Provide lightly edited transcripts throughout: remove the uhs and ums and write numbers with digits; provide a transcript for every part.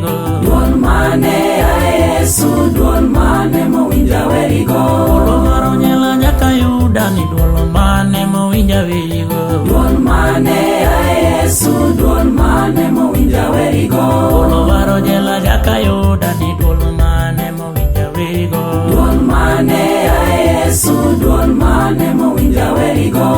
werigo. Duol mane a Yesu, duol mane mowinja werigo. Polo maro nyela nyaka yuda ni duol mane mowinja werigo. Duol mane a Yesu, duol mane mowinja werigo. Polo maro nyela nyaka yuda ni duol mane mowinja werigo. Duol mane a Yesu, duol mane mowinja werigo.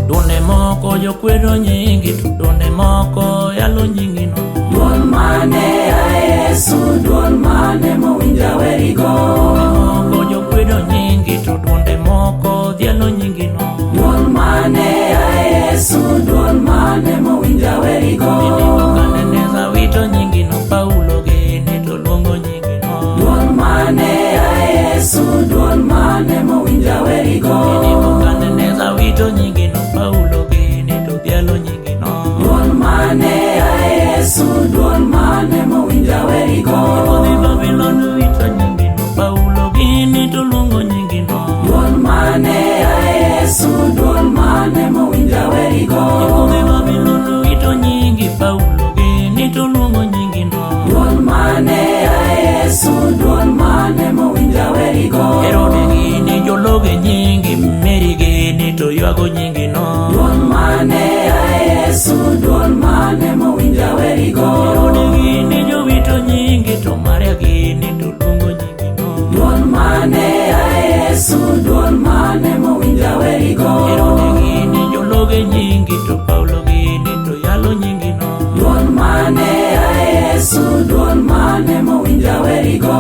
Duonde moko jokwedo nyingi to duonde moko yalo nyingi no. Duol mane a Yesu, duol mane mowinja werigo. Duonde moko jokwedo nyingi to duonde moko dhialo nyingi no. Duol mane a Yesu, duol mane mowinja werigo. Nebukadneza wito nyingi no, Paulo gini to luongo nyingi no. Duol mane a Yesu, duol mane mowinja werigo. Nebukadneza wito nyingi no, Paulo gini to dhialo nyingi no. Duol mane a Yesu, duol mane mowinja werigo. Ruodhi Babylon wito nyingi no, Paulo gini to luongo nyingi no. Duol mane a Yesu, duol mane mowinja werigo. Ruodhi Babylon wito nyingi, Paulo gini to luongo nyingi no. Duol mane a Yesu, duol mane mowinja werigo. Herode gini jologe nyingi, Mary gini to ywago nyingi no. Duol mane a Yesu, duol mane mowinja werigo. Herode gini jowito nyingi, to Maria gini to luongo nyingi no. Duol mane a Yesu, duol mane mowinja werigo. Herode gini jologe nyingi, to Paulo gini to yalo nyingi no. Duol mane a Yesu, duol mane mowinja werigo.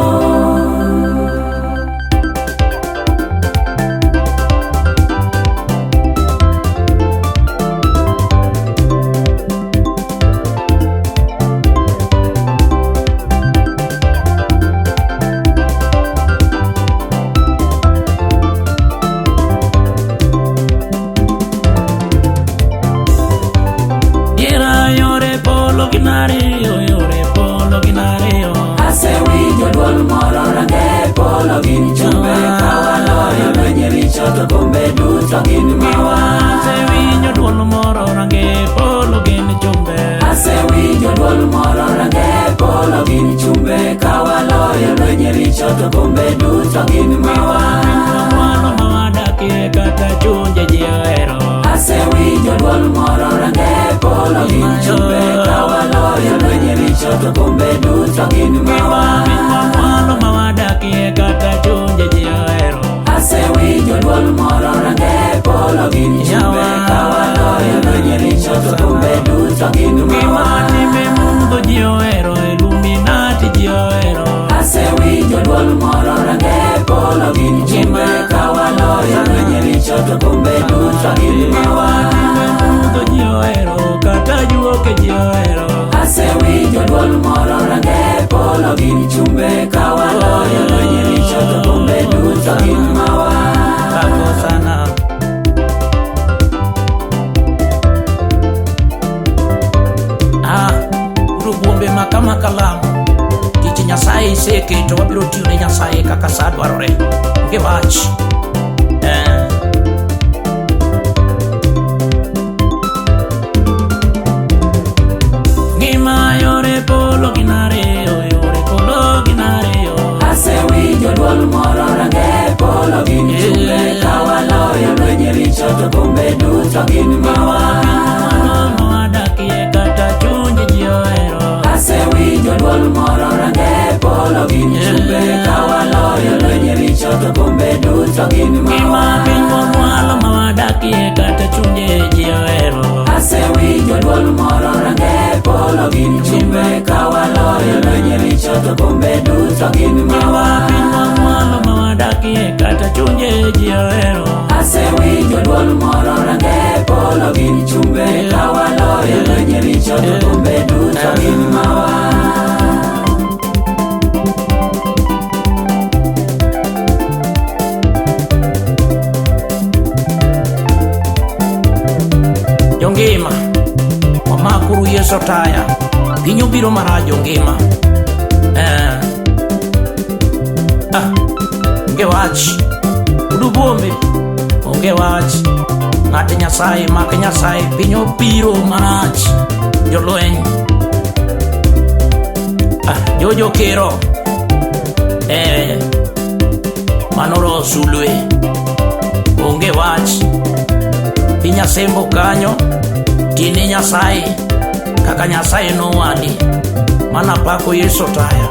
Diera yore polo gin ariyo, yore polo gin ariyo. Asewinjo duol moro range polo gin chumbe kawaloyo lwenje richo to kombe duto gin mawa. Asewinjo duol moro range polo gin chumbe. Asewinjo duol moro range polo gin chumbe kawaloyo lwenje richo to kombe duto gin mawa. Mwalo ma wadakie kata chunje ji ohero. Asewinjo duol moro range polo gin chumbe kawaloyo lwenje richo to kombe duto gin mawa. Mwalo ma wadakie kata chunje ji ohero. Asewinjo duol moro range polo gin chumbe kawaloyo lwenje richo to kombe duto gin mawa. Gima timbe mudho ji ohero, Illuminati ji ohero. Asewinjo duol moro range polo gin chumbe kawaloyo lwenje richo to kombe duto gin mawa. Timbe mudho ji ohero, kata juoke ji ohero. Asewinjo duol moro range polo gin chumbe kawaloyo lwenje richo to kombe duto gin mawa. Kako sana. Ah, uru buombe ma kama kalam. Tich Nyasaye iseketo wabiro tiyo ne Nyasaye kaka sa dwarore. Onge wach. Eh. Ngima yore polo gin ariyo, yore polo gin ariyo. Asewinjo duol moro range polo gin chumbe kawaloyo lwenje richo to kombe duto gin mawa. Mano mawadakie kata chunje ji ohero. Asewinjo duol moro range polo gin chumbe kawaloyo lwenje richo to kombe duto gin Ngima mawa. piny mamwalo mawadakie kata chunje ji ohero. Asewinjo duol moro range polo gin chumbe kawaloyo lwenje richo to kombe duto gin Ngima mawa. piny mamwalo mawadakie kata chunje ji ohero. Asewinjo duol moro range polo gin chumbe kawaloyo lwenje richo to kombe duto gin mawa. Jongima, wamakuru Yesu taya. Piny obiro marach jongima. Eh. Ah, onge wach. Udu buombe. Onge wach. Ng'at Nyasaye mak Nyasaye piny opiro marach. Jolweny. Ah, Jojo Kero. Eh, mano ro sulwe. Onge wach. Piny Asembo kanyo. Tine Nyasaye. Kaka Nyasaye nowali. Mana pako Yesu taya.